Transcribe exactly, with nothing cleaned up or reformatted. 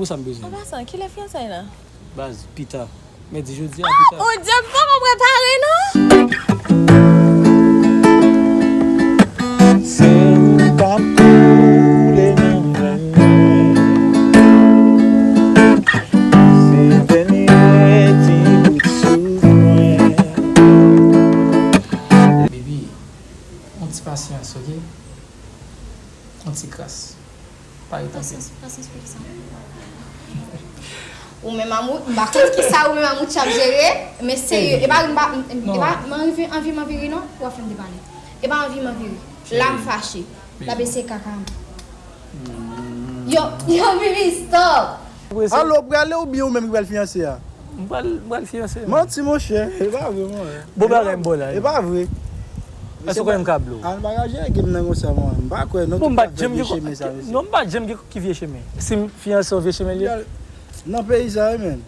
Pou sa m bezwen. An pasan, kilè fiyansaye la? Baz, pita. Mèdi jodi a pita. Oh Dieu, m poko prepare non. Sèl ou k ap koule nan venn mwen. Se dènye ti gout souf mwen. Baby, yon ti pasyans, ok? Yon ti kras. Pa ret anpil. Pasyans, pasyans pou kisa? Ou menm Amout, m pa konn kisa ou menm Amout ap jere, men serye, e pa, m pa, m- e pa, m anvi, anvi m anvi ri non, w ap fè m depale. E pa anvi m anvi ri. La m fache. L ap eseye kaka m. Yo, yo, Bibi, stop! Alo, ou prale oubyen ou menm ki pral fiyanse a? M pral, m pral fiyanse. Manti, monchè. E pa vre, mwen. Bon bagay m ba w la. E pa vre. Èske w konnen m ka blow? An pa ka jere game nan konsa, mwen. M pa kwè, non. Bon, m Tout pa sa janm vye gen chemen sa, mesye. Non, m pa janm gen ki vye chemen. Si m fiyanse yon vye chemen li ye. Nan peyi sa, wi, men.